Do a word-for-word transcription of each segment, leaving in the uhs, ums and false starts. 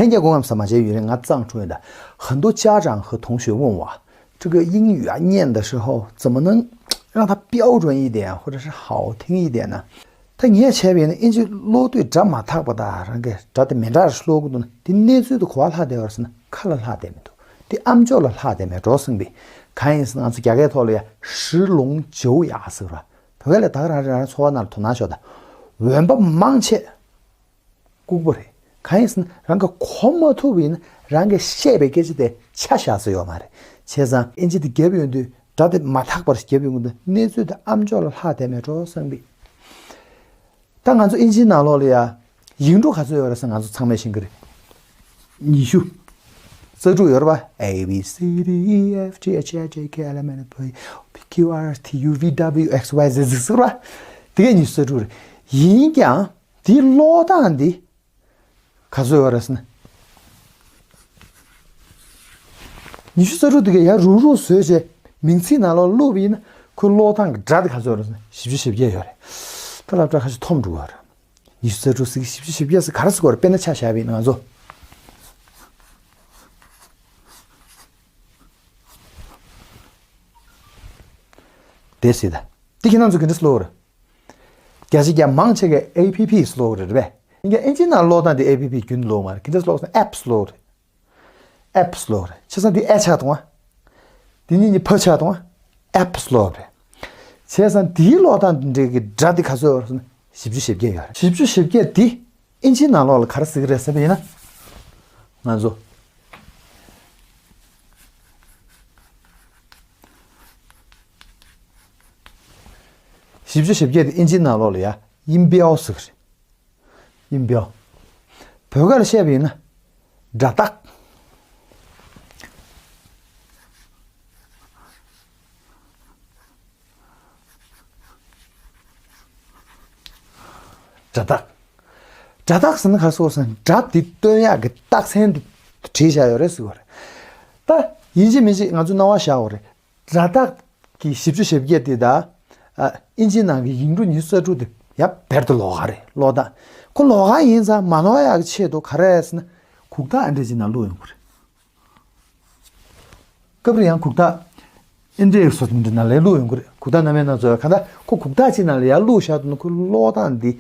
ལྷན་རྒྱས་སྐུ་ཁམས་བཟང་མ་བྱས་ཡུན་རིང་ང་གཙང་ཁྲུང་ཡོད་ད། 很多家长和同学问我，这个英语啊念的时候怎么能让它标准一点，或者是好听一点呢？ད་ངས་བྱས་པ་ཡིན་ན་ཨིན་ཇི་ཀློག་དུས་སྒྲ་མ་ཐག་པ་དང་རང་གི་སྒྲ་དེ་མི་འདྲ་ཞིག་ཀློག་གི་འདུག་ན་དེ་གནས་ཚུལ་དུ་གོ་བ་ལྷག་བསྡད་པ་རེད་ཟེར་ན་ཁ་ལ་ལྷག་བསྡད་མི་འདུག་དེ་ཨམ་ཅོག་ལ་ལྷག་བསྡད་མེད་འགྲོ་གསུངས་པས། གང་ཡིན་ཟེར་ན་ང་ཚོ་རྒྱ་སྐད་ཐོག་ལ་ཡ་ཧྲི་ལོང་ཇོ་ཡ་ཟེར་བ། བོད་སྐད་ལ་ད་ག་རང་རེ་རང་ཚོར་བ་ནང་ལ་དོ་སྣང་ཤོག་དང་། འོན་པ་མང་ཆེ་ལྐུགས་པ་རེད། གང་ཡིན་ཟེར་ན་རང་གིས་གོ་མ་ཐུབ་པ་ཡིན་ན་རང་གིས་བཤད་པའི་སྐད་ཆ་དེ་ཆ་བཞག་ས་ཡོད་མ་རེད། བྱས་ཙང་ཨིན་ཇི་དེ་བརྒྱབ་ཡོང་དུས་སྒྲ་དེ་མ་དག་པར་བརྒྱབ་ཡོང་དུས་གནས་ཚུལ་དེ་ཨམ་ཅོག་ལ་ལྷག་བསྡད་མེད་འགྲོ་བསམ་པས། ད་ང་ཚོ་ཨིན་ཇིའི་ནང་ལོགས་ལ་ཡ་ཡིག་འབྲུ་ག་ཚོད་ཡོད་རེད་ཟེར་ང་ཚོ་ཚང་མས་ཤེས་ཀྱི་རེད། ཉི་ཤུ་རྩ་དྲུག་ཡོད་རེད་པ། A B C D E F G H I J K L M N O P Q R S T U V W X Y Z ཟེར་གྱི་རེད་པ། དེ་གས་ཉི་ཤུ་རྩ་དྲུག་རེད། ཡིན་ཀྱང་དེའི་ཀློག་སྟངས་འདི་ག་ཚོད་ཡོད་རེད་ཟེར་ན། ཉི་ཤུ་རྩ་དྲུག་དེ་གས་ཡར་རུག་རུག་བཟོས་བྱས་མིང་ཚིག་ནང་ལོགས་བླུགས་པ་ཡིན་ན་ཁོའི་ཀློག་སྟངས་ཀྱི་སྒྲ་དེ་ག་ཚོད་ཡོད་རེད་ཟེར་ན་བཞི་བཅུ་ཞེ་བརྒྱད་ཡོད་རེད། ད་སློབ་གྲྭ་ཁ་ཤས་མཐོང་འགྲོ་གི་ཡོད་རེད། ཉི་ཤུ་རྩ་དྲུག་ཟེར་གི་བཞི་བཅུ་ཞེ་བརྒྱད་ཟེར་ག་རེ་ཟེར་དགོས་རེད། དཔེར་ན་ཆ་བཞག་པ་ཡིན་ན་ང་ཚོ་དེ་ཟེར་ད། དེ་ཁྱེད་རང་ཚོ་ག་འདྲ་ཀློག་རེད། རྒྱ་ཆེ་རྒྱ་མང་ཆེ་གས་A P P ཀློག་རེད་པས། ཡིན་ཀྱང་ཨིན་ཇིའི་ནང་ཀློག་སྟངས་དེ་A P P རྒྱུན་ཀློག་མ་རེད། ག་འདྲ་ཀློག་ཟེར་ན་apps ཀློག་རེད། apps ཀློག་རེད། བྱས་ཙང་དེ་ཨེ་ཆགས་བཏང་བ། དེ་གཉིས་གཉིས་ཕ་ཆགས་བཏང་བ། apps ཀློག་རེད། བྱས་ཙང་དེའི་ཀློག་སྟངས་དེ་འདྲའི་གི་སྒྲ་དེ་ག་ཚོད་ཡོད་རེད་ཟེར་ན་བཞི་བཅུ་ཞེ་བརྒྱད་ཡོད་རེད། བཞི་བཅུ་ཞེ་བརྒྱད་དེ་ཨིན་ཇིའི་ནང་ལོགས་ལ་ག་རེ་ཟེར་གི་རེད་ཟེར་བ་ཡིན་ན། ང་ཚོ་བཞི་བཅུ་ཞེ་བརྒྱད་དེ་ཨིན་ཇིའི་ནང་ལོགས་ལ་ཡ་音标ཟེར་གི་རེད།音标། བོད་སྐད་ལ་བཤད་པ་ཡིན་ན་སྒྲ་རྟགས། སྒྲ་རྟགས། སྒྲ་རྟགས་ཟེར་ན་ག་རེ་ཟེར་ན་སྒྲ་དེ་སྟོན་ཡག་གི་རྟགས་མཚན་དེ་བྲིས་བཞག་ཡོད་རེད་ཟེར་བ་རེད། ད་ཡིན་གཅིག་མིན་གཅིག་ང་ཚོ་རྣ་བ་བཞག་དགོས་རེད། སྒྲ་རྟགས་ཀྱི་བཞི་བཅུ་ཞེ་བརྒྱད་དེ་དང་། ཨ། ཨིན་ཇིའི་ནང་གི་ཡིག་འབྲུ་ཉི་ཤུ་རྩ་དྲུག་དེ་ཡང་བེར་དུ་ལོགས་ཀ་རེད། ཀློག་སྟངས་ཁོ་ལོགས་ཀ་ཡིན་ཙང་མ་ནོར་ཡག་གི་ཆེད་དུ་ག་རེ་ཟེར་ན་གུག་རྟགས་ཨེ་འདྲས་ཅིག་ནང་བླུགས་ཡོང་གི་རེད། སྐབས་རེ་ཡང་གུག་རྟགས་ཨེ་འདྲས་སོ་འདི་ནང་ལ་བླུགས་ཡོང་གི་རེད། གུག་རྟགས་སྣ་མིན་སྣ་ཚོགས་གང་ལྟར་ཁོ་གུག་རྟགས་ཅིག་ནང་ལ་ཡར་བླུགས་བཞག་འདུག་ན་ཁོའི་ཀློག་སྟངས་འདི་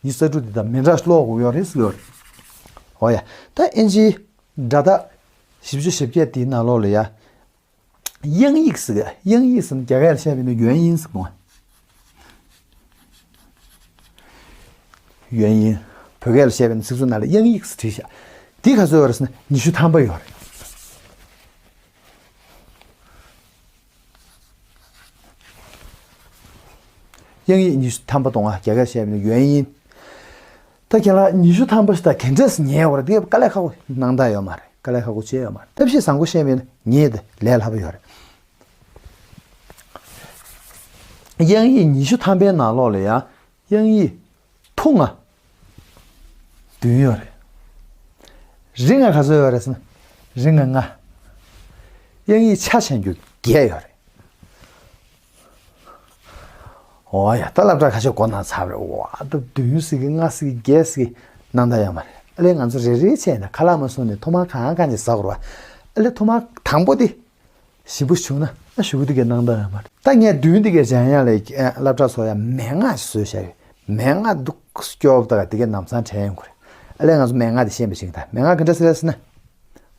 ཉི་ཤུ་རྩ་དྲུག་འདི་དང་མི་འདྲ་ཀློག་དགོས་ཡོད་རེད་ཟེར་གྱི་ཡོད་རེད། འོ་ཡ། ད་ཨིན་ཇིའི་སྒྲ་རྟགས་བཞི་བཅུ་ཞེ་བརྒྱད་འདིའི་ནང་ལོགས་ལ་ཡ། 音译ཟེར་གི། 音译ཟེར་ན་རྒྱ་སྐད་ལ་བཤད་པ་ཡིན་ན་元音ཟེར་གོ། 元音། བོད་སྐད་ལ་བཤད་པ་ཡིན་ན་ཚིག་མཛོད་ནང་ལ་音译ཟེར་བྲིས་ཤག་འདི་ག་ཚོད་ཡོད་རེད་ཟེར་ན་ཉི་ཤུ་ཐམ་པ་ཡོད་རེད། 英译ཉི་ཤུ་ཐམ་པ་གཏོང་བ། རྒྱ་སྐད་བཤད་པ་ཡིན་ན་元音། ད་ཁྱེད་ལ་ཉི་ཤུ་ཐམ་པ་ཞིག་ད་ག་འདྲས་ཉན་ཡོད་རེད། འདི་དཀའ་ལས་ཁག་པོ་སྣང་དག་ཡོད་མ་རེད། དཀའ་ལས་ཁག་པོ་བྱས་ཡོད་མ་རེད། ཐབས་ཤེས་བཟང་པོ་བཤད་མེད་ན་ངས་དེ་ལས་སླ་པོ་ཡོད་རེད། 英译ཉི་ཤུ་ཐམ་པའི་ནང་ལོགས་ལ་ཡང་英译ཐུང་ང་བདུན་ཡོད་རེད། རིང་ང་ག་ཚོད་ཡོད་རེད་ཟེར་ན་རིང་ང་ལྔ། 英译ཆ་ཆེན་རྒྱུ་བརྒྱད་ཡོད་རེད། འོ་ཡ། ད་སློབ་གྲྭ་ཁ་ཤས་གོ་ན་ཚར་རེད། འོ་ད་བདུན་ཟེར་གི་ལྔ་ཟེར་གི་བརྒྱད་ཟེར་གི་སྣང་དག་ཡོད་མ་རེད། ཨ་ལས་ང་ཚོ་རེ་རེ་བྱས་ནས་ཁ་ལག་མ་བཟོས་ནས་ཐོག་མར་གང་གང་ཅིག་ཟ་དགོས་རེད་པ། ཨ་ལས་ཐོག་མར་དང་པོ་དེ་ཞིམ་པོ་བྱུང་ན་ཨ་ཞུ་གི་དེ་གའི་སྣང་དག་ཡོད་མ་རེད། ད་ངས་བདུན་དེ་གའི་སྦྱང་ཡག་ལ་སློབ་གྲྭ་ཚོ་ཡ་མན་ངག་ཞིག་བཟོས་བཞག་ཡོད། མན་ངག་འདུག་སྐྱོ་བོ་ད་ག་དེ་གའི་ལམ་སང་དྲན་ཡོང་གི་རེད། ཨ་ལས་ང་ཚོ་མན་ངག་དེ་ཤེས་པ་ཞིག་ད་མན་ངག་ག་འདྲ་ཟེར་ཟེར་ན།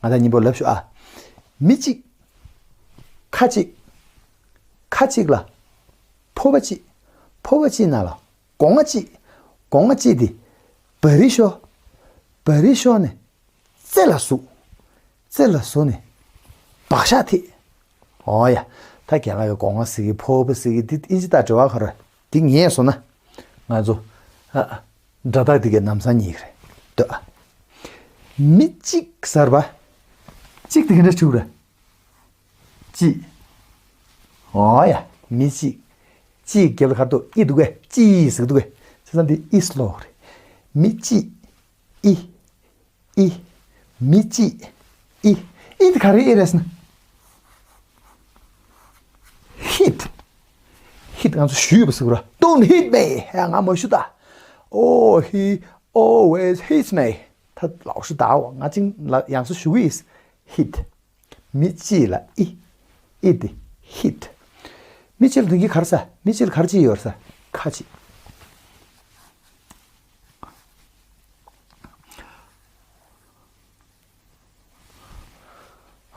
ང་ད་སྙིང་པོ་ལབ་ཞུ་ཨ། མི་གཅིག་ཁ་གཅིག་ཁ་གཅིག་ལ། ཕོར་པ་གཅིག་ཕོར་པ་གཅིག་ནང་ལ་སྒོ་ང་གཅིག་སྒོ་ང་གཅིག་དེ་བ་རི་ཤོ། བ་རི་ཤོ་ནས་རྩེ་ལ་ཟུག་རྩེ་ལ་ཟུག་ནས་བག་ཤ་ཐིག་འོ་ཡ། ད་རྒན་ལགས་ཀྱི་སྒོ་ང་ཟེར་གི་ཕོར་པ་ཟེར་གི་འདི་ཨིན་ཇི་དང་འབྲེལ་བ་ག་རེ་འདི་ངས་སོང་ན། ང་ཚོ་ཨ་ཨ་སྒྲ་རྟགས་འདི་གའི་ལམ་སང་རྙེད་གི་རེད་ལྟོས་ཨ། མི་གཅིག་ཟེར་བ། གཅིག་དེ་ག་འདྲ་བྱུག་རེད། གཅིག་འོ་ཡ། མི་གཅིག་གཅིག་རྒྱབ་ལ་ག་རེ་འདུག་ཨི་འདུག་གས། གཅིག་ཟེར་གི་འདུག་གས། བྱས་ཙང་འདི་ཨི་ཀློག་རེད། མི་གཅིག་ཨི། ཨི། མི་གཅིག་ཨི། ཨི་འདི་ག་རེ་ཨི་རེད་ཟེར་ན། hit hit ང་ཚོ་གཞུས་པ་ཟེར་གི་རེད། Don't hit me. ཧེ་ང་མ་གཞུ་ད། Oh, he always hits me. ད་ ད་ལའོ་ཧྲི་ད་འོ་ང་ཅིང་ལ་ཡང་སུ་ཞུ་གི་ཡིས། ཧིད། མི་གཅིག་ལ་ཨི། ཨི་དེ་ཧིད། མི་གཅིག་ལ་དོན་གྱི་གར་ས། མི་གཅིག་ལ་གར་གཅིག་ཡོད་ས། ཁ་གཅིག་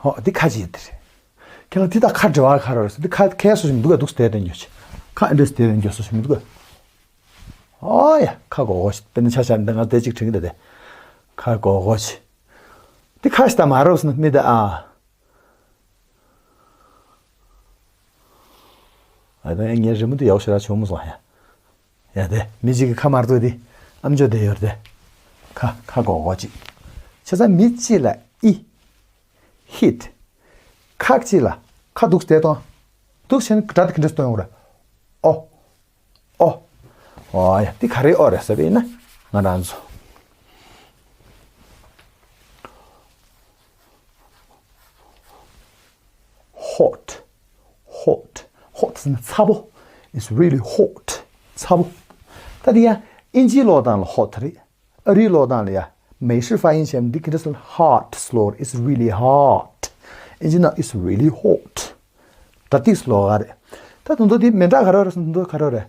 ཧོ། འདི་ཁ་ཅིག་ཡོད་དེ་རེད། ཁྱེད་ལ་འདི་ད་ཁ་འབྲེལ་བ་ཁ་རོ་རེད། འདི་ཁ་ཁའི་སོ་ཞིག་མི་འདུག་ག་འདུག་སྟེ་དེ་ཉོ་ཆེ། ཁ་འདྲེས་དེ་དེ་ཉོ་སོ་ཞིག་མི་འདུག་ག་ཨོ་ཡ། ཁ་གོ་གོ་ཞིག་དཔེར་ན་ཆ་བཞག་འདི་ང་དེ་གཅིག་དྲན་གི་འདུག་སྟེ། ཁ་གོ་གོ་ཞིག་འདི་ཁ་ཞིག་ད་མ་རོ་སོང་མི་ད་ཨ། ཨ་ད་ངའི་རི་མོ་འདི་ཡག་ཤོས་ར་བྱུང་མི་སོང་ཡ། ཡ་དེ་མི་གཅིག་གི་ཁ་མར་ཐུག་དེ་ཨམ་ཅོག་དེ་ཡོད་དེ། ཁ་ཁ་གོ་གོ་ཅིག་བྱས་ཙང་མི་གཅིག་ལ་ཨི། ཧིད། ཁ་གཅིག་ལ་ཁ་འདུག་སྟེ་གཏོང་། འདུག་བྱས་ན་སྒྲ་དེ་ག་འདྲ་གཏོང་ཡོང་རེད། ཨོ། ཨོ། ཨོ་ཡ་འདི་ག་རེ་ཨོ་རེད་ཟེར་བ་ཡིན་ན་ང་རང་ཚོ། Hot, hot, hot ཟེར་ན་ཚ་པོ། It's really hot. ཚ་པོ། ད་དེ་ཡང་ཨིན་ཇིའི་ཀློག་སྟངས་ལ་ཧོ་ཊི་རེད། ཨ་རིའི་ཀློག་སྟངས་ལ་ཡ་མེ་ཤི་ཧྥ་ཡིན་བྱས་ན་འདི་གི་འདྲ་སོང་ཧོ་ཊི་སློག་རེད། It's really hot. ཨིན་ཇི་ནང་It's really hot. ད་ཏིག་སློག་ག་རེད། ད་དུང་དུ་དེ་མེ་འདྲ་ག་རེ་རེད་སོང་དུང་དུ་ག་རེ་རེད།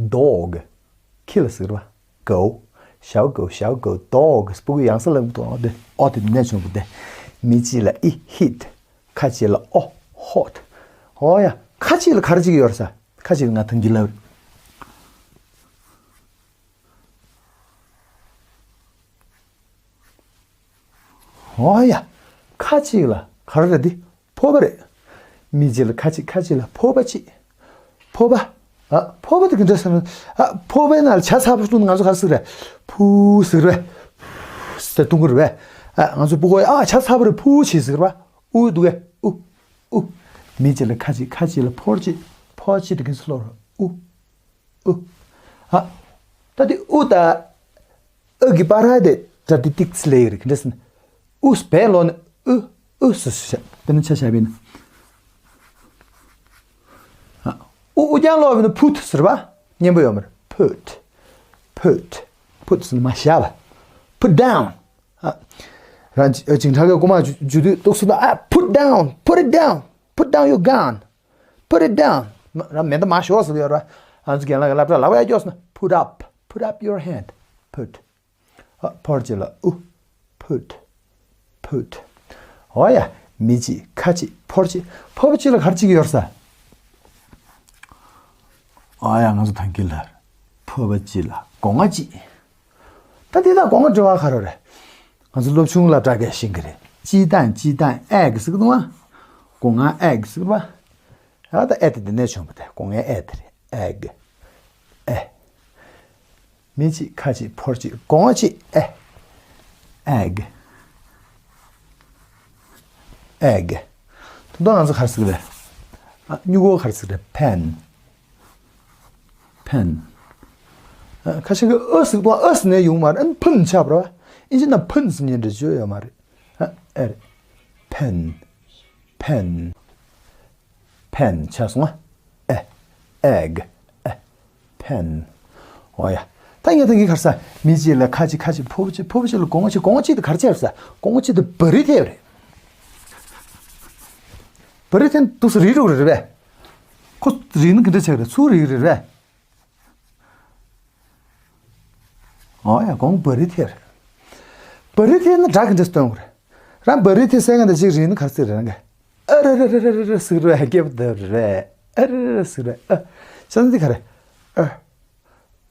Dog. ཁྱི་ལ་ཟེར་བ། Go. ཞའོ་གོ་ཞའོ་གོ། Dog. སྤུ་གུ་ཡང་ས་ལ་འདུག་ཨོ་དེ་ཨོ་དེ་ནས་བྱུང་གི་དེ། མི་གཅིག་ལ་ཨི། Hit. ཁ་གཅིག་ལ་ཨོ། Hot. ཨོ་ཡ། ཁ་གཅིག་ལ་ག་རེ་གཅིག་ཡོད་ས། ཁ་གཅིག་ལ་ང་ཐང་གི་ལབ། ཨོ་ཡ། ཁ་གཅིག་ལ་ག་རེ་རེད་འདི། ཕོར་པ་རེད། མི་གཅིག་ལ་ཁ་གཅིག་ཁ་གཅིག་ལ་ཕོར་པ་གཅིག་ཕོར་པ། ཨ། ཕོར་པ་དེ་ག་འདྲ་ཟེར་ན། ཨ། ཕོར་པའི་ནང་ལ་ཇ་ཚ་པོ་བཏུང་ན་ང་ཚོ་ག་རེ་ཟེར་རེད། ཕུ་ཟེར་རེད། ཟེར་བཏུང་གི་རེད་པས། ཨ། ང་ཚོ་ཕྲུ་གུ་ཨ་ཇ་ཚ་པོ་རེད་ཕུ་བྱེད་ཟེར་བ། ཨུ་འདུག་གས་ཨུ། ཨུ། མི་གཅིག་ལ་ཁ་གཅིག་ཁ་གཅིག་ལ་ཕོར་གཅིག་ཕོར་གཅིག་དེ་ག་འདྲ་ཟེར་ལབ་རེད། ཨུ། ཨུ། ཨ། ད་དེ་ཨུ་ད། ཨ་གི་པར་དེ་ད་དེ་ཏིག་ཙི་ལས་ཡོད་རེད་ག་འདྲ་ཟེར་ན། ཨུ་སྦས་ལོག་ནི་ཨུ། ཨུ་སུ་སུ་བྱ། དེ་ནི་ཆ་བྱ་བས་ན། ཨ། ཨུ་ཨུ་རྐྱང་ལོག་བས་ན་ཕུད་ཟེར་བ། སྙན་པོ་ཡོད་མ་རེད། Put. Put. Put ཟེར་ན་མ་བཞག་པ། Put down. ཨ། རང་ཅིང་ཁྲག་གི་རྐུ་མ་འཇུ་འཇུ་དུས་ཏོག་སུ་ལ་ཨ། Put down. Put it down. Put down your gun. Put it down. རང་མེ་མདའ་མར་ཞོག་ཟེར་གྱི་ཡོད་རེད་བ། ང་ཚོ་རྒན་ལགས་ཀྱི་སློབ་གྲྭ་ལབ་ཡ་སྐྱོ་སོང་ན། Put up. Put up your hand. Put. ཨ། ཕོར་གཅིག་ལ་ཨུ། Put. Put. ཨོ་ཡ། མི་གཅིག་ཁ་གཅིག་ཕོར་གཅིག་ཕོར་པ་གཅིག་ལ་ག་རེ་གཅིག་ཡོད་ས། ཨོ་ཡ། ང་ཚོ་ཐང་གི་ལ་ཕོར་པ་གཅིག་ལ་སྒོ་ང་གཅིག་ད་འདི་དང་སྒོ་ང་འབྲེལ་བ་ག་རེ་རེད། ང་ཚོ་སློབ་ཆུང་སློབ་གྲྭ་གས་ཤེས་ཀྱི་རེད། སྤྱིར་བཏང་སྤྱིར་བཏང་ཨེ་གི་ཟེར་གི་འདུག་ཨ། སྒོ་ང་ཨེ་གི་ཟེར་བ། ཨ་ད་ཨེ་དེ་འདི་ནས་བྱུང་བ་དེ་སྒོ་ངའི་ཨེ་དེ་རེད། ཨེ་གི། ཨེ། མི་གཅིག་ཁ་གཅིག་ཕོར་གཅིག་སྒོ་ང་གཅིག་ཨེ། ཨེ་གི། ཨེ་གི། ད་དུང་ང་ཚོ་ག་རེ་ཟེར་གི་རེད། ཨ། སྨྱུ་གུ་ག་རེ་ཟེར་གི་རེད། Pen. Pen. ཨ། ཁ་ཤས་ཀྱིས་ཨ་ཟེར་གི་འདུག་ཨ་ཟེར་ནས་ཡོང་མ་རེད། ཨ་ནི་ཕུན་ཆགས་པ་རེད་བ། ཨིན་ཇི་ནང་ཕུན་ཟེར་མཁན་འདྲ་ཅིག་ཡོད་མ་རེད། ཨ། ཨེ་རེད། Pen. Pen. Pen ཆགས་སོང་ཨ། ཨེ། Egg. ཨེ། Pen. ཨོ་ཡ། ད་ངས་ད་གིན་ག་རེ་ཟ། མི་གཅིག་ལ་ཁ་གཅིག་ཁ་གཅིག་ཕོར་པ་གཅིག་ཕོར་པ་གཅིག་ལ་སྒོ་ང་གཅིག་སྒོ་ང་གཅིག་དེ་ག་རེ་བྱས་རེད་ཟ། སྒོ་ང་གཅིག་དེ་བ་རི་ཐེབས་རེད། བ་རི་ཐེབས་འདུག་སེ་རིལ་འགྲོ་གི་རེད་པས། ཁོ་རིལ་ན་ག་འདྲ་ཆགས་རེད། ཚུར་རིལ་གི་རེད་པས། ཨོ་ཡ། སྒོ་ང་བ་རི་ཐེབས་རེད། བ་རི་ཐེབས་ན་སྒྲ་ག་འདྲ་སྟོན་དགོས་རེད། རང་བ་རི་ཐེབས་སའི་སྒང་དེ་གཅིག་རིལ་ན་ག་རེ་ཟེར་རེད་རང་གིས། ཨ་ར་ར་ར་ར་ར་ཟེར་བས། སྐྱེས་པ་དེ་རེད། ཨ་ར་ར་ར་ཟེར་བས། ཨ། བྱས་ཙང་འདི་ག་རེ། ཨ།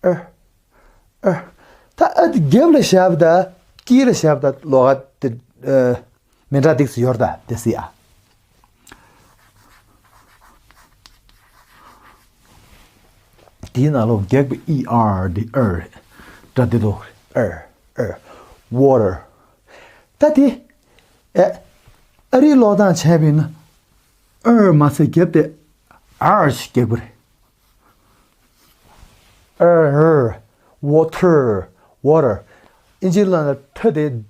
ཨ། ཨ། ད་ཨ་དེ་རྒྱབ་ལ་བཞག་པ་དང་དཀྱིལ་ལ་བཞག་པ་དང་ལོགས་ཀ་དེ། ཨ། མི་འདྲ་ཏིག་ཙམ་ཡོད་རེད་ད་དེ་སྲིད་ཨ། དེའི་ནང་ལོགས་རྒྱགས་པའི་ཨི་ཨར་དེ་ཨར་རེད། སྒྲ་དེ་ལོགས་རེད། ཨར། ཨར། Water. ད་དེ། ཨེ། ཨ་རིའི་ཀློག་སྟངས་བྱས་པ་ཡིན་ན། ཨར་མ་ཚད་རྒྱབ་དེ་ཨར་ཞིག་རྒྱག་པ་རེད། ཨར། ཝོ་ཊར། ཝོ་ཊར། ཨིན་ཇིའི་ཀློག་ན་ཐ་དེ། ཨ།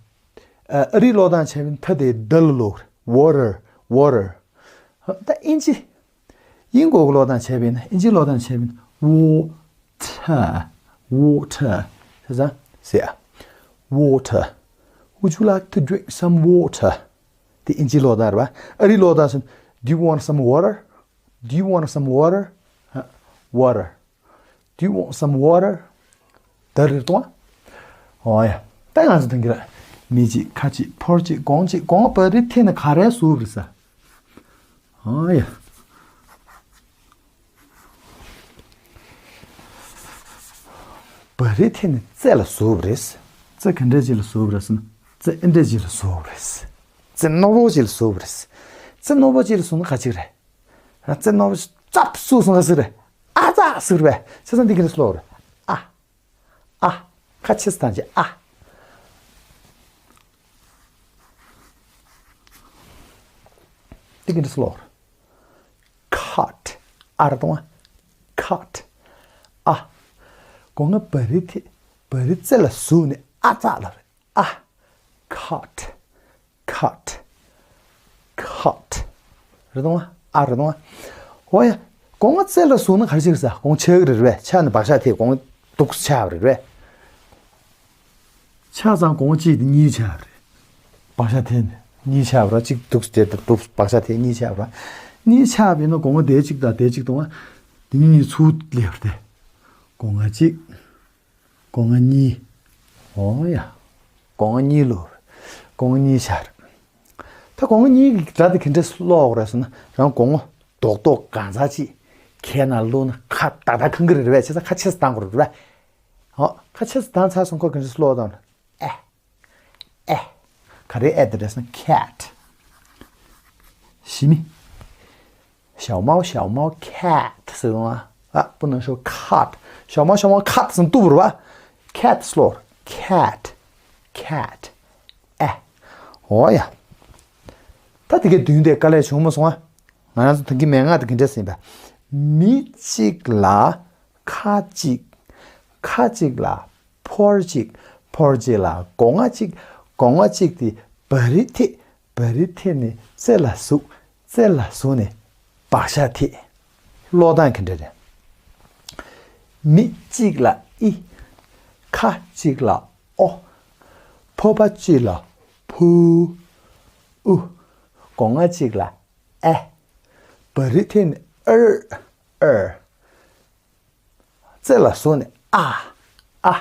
ཨ་རིའི་ཀློག་སྟངས་བྱས་པ་ཡིན་ན་ཐ་དེ་ཌལ་ལོག་རེད། ཝོ་ཊར། ཝོ་ཊར། ད་ཨིན་ཇི། དབྱིན་སྐད་ཀྱི་ཀློག་སྟངས་བྱས་པ་ཡིན་ན། ཨིན་ཇིའི་ཀློག་སྟངས་བྱས་པ་ཡིན་ན། ཝོ་ཊར། ཝོ་ཊར། བྱས་ཙང་ཟེར་ཡ། Water. Would you like to drink some water? དེ་ཨིན་ཇི་ཀློག་སྟངས་རེད་པ། ཨ་རིའི་ཀློག་སྟངས་སུ། Do you want some water? Do you want some water? Water. Do you want some water? ད་རེད་དོ། ཨོ་ཡ། ད་ང་ཚོ་དེང་གི་ར། མི་གཅིག་ཁ་གཅིག་ཕོར་གཅིག་གོང་གཅིག་གོང་བ་རི་ཐེ་ནི་ག་རེ་བཟོ་བ་རེད་ཟེར། ཨོ་ཡ། བ་རི་ཐེ་ནི་རྩེ་ལ་བཟོ་བ་རེད། རྩེ་ག་འདྲ་ཅིག་ལ་བཟོ་བ་རེད་ཟེར་ན། རྩེ་ཨེ་འདྲ་ཅིག་ལ་བཟོ་བ་རེད། རྩེ་རྣོ་པོ་ཅིག་ལ་བཟོ་བ་རེད། རྩེ་རྣོ་པོ་ཅིག་ལ་བཟོ་ན་ག་ཅིག་རེད། ར་རྩེ་རྣོ་པོ་ཅིག་ཙབ་བཟོས་སོང་ན་ག་ཟེར་རེད། ཨ་ཙག་ཟེར་བས། བྱས་ཙང་འདི་ག་འདྲ་ཀློག་རེད། ཨ། ཨ། ཁ་ཆེ་ས་བཏང་བྱས་ཨ། འདི་ག་འདྲ་ཀློག་རེད། Cut. ཨ་རེད་དོ། Cut. ཨ། སྒོ་ང་བ་རི་ཐེ། བ་རི་རྩེ་ལ་བཟོས་ནས་ཨ་ཙག་ལབ་རེད། ཨ། Cut. Cut. Cut. རེད་དོ། ཨ་རེད་དོ། ཨོ་ཡ། སྒོ་ང་རྩེ་ལ་བཟོས་ན་ག་རེ་བྱེད་ཀྱི་རེད་ཟེར། སྒོ་ང་ཆག་གི་རེད་པས། ཆག་ནས་བག་ཆགས་ཐེབས་སྒོ་ང་འདུག་སེ་ཆགས་པ་རེད་པས། ཆགས་ཙང་སྒོ་ང་གཅིག་དེ་གཉིས་ཆགས་པ་རེད། བག་ཆགས་ཐེབས་ནས་གཉིས་ཆགས་པ་རེད། གཅིག་འདུག་སེ་དེ་འདུག་བག་ཆགས་ཐེབས་གཉིས་ཆགས་པ་རེད། གཉིས་ཆགས་པ་ཡིན་ན་སྒོ་ང་དེ་གཅིག་དང་དེ་གཅིག་དང་། དེ་གཉིས་གཉིས་ཚུར་སླེབས་པ་རེད། སྒོ་ང་གཅིག་སྒོ་ང་གཉིས། ཨོ་ཡ། སྒོ་ང་གཉིས་ལོ། སྒོ་ང་གཉིས་ཆགས་རེད། ད་སྒོ་ང་གཉིས་ཀྱི་སྒྲ་དེ་ག་འདྲས་ཀློག་རེད་ཟེར་ན། རང་སྒོ་ང་རྡོག་རྡོག་གང་ཚ་ཅིག་གད་ན་བླུགས་ན་ཁ་ཏག་ཏག་གང་གི་རེད་པས། བྱས་ཙང་ཁ་ཆེ་ས་བཏང་དགོས་རེད་པས། ཨོ། ཁ་ཆེ་ས་བཏང་ཚར་སོང་། ཁོ་ག་འདྲས་ཀློག་དང་། ཨེ། ཨེ། ག་རེ་ཨེ་དེ་རེད་ཟེར་ན། Cat. ཞི་མི། ཞའོ་མའོ་ཞའོ་མའོ་cat ཟེར་བ། ཨ། སྤུ་ན་ཤོ་ཁཊ། ཞའོ་མའོ་ཞའོ་མའོ་ཁཊ་ཟེར་ན་གཏུབ་རེད་པ། ཁཊ་ཀློག་རེད། Cat. Cat. ཨེ། ཨོ་ཡ། ད་དེ་གའི་བདུན་དེ་དཀའ་ལས་བྱུང་མ་སོང་ཨ། ང་རང་ཚོ་ད་གིན་མན་ངག་དེ་ག་འདྲས་ཟིན་པ། མི་གཅིག་ལ་ཁ་གཅིག་ཁ་གཅིག་ལ་ཕོར་གཅིག་ཕོར་གཅིག་ལ་སྒོ་ང་གཅིག་སྒོ་ང་གཅིག་དེ་བ་རི་ཐེ། བ་རི་ཐེ་ནས་རྩེ་ལ་ཟུག་རྩེ་ལ་ཟུག་ནས་བག་ཆགས་ཐེབས། ཀློག་སྟངས་ག་འདྲ་རེད། མི་གཅིག་ལ་ཨི། ཁ་གཅིག་ལ་ཨོ། ཕོར་པ་གཅིག་ལ་ཕུ། ཨུ། སྒོ་ང་གཅིག་ལ་ཨེ། བ་རི་ཐེ་ནས་ཨར། ཨར། རྩེ་ལ་ཟུག་ནས་ཨ། ཨ།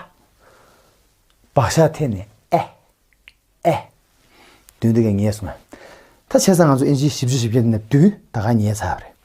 བག་ཆགས་ཐེབས་ནས་ཨེ། ཨེ། བདུན་དེ་ག་ཉལ་སོང་ང་། ད་བྱས་ཙང་ང་ཚོ་ཨིན་ཇི་བཞི་བཅུ་ཞེ་བརྒྱད་ནས་བདུན་ད་ག་ཉལ་ཚར་བ་རེད།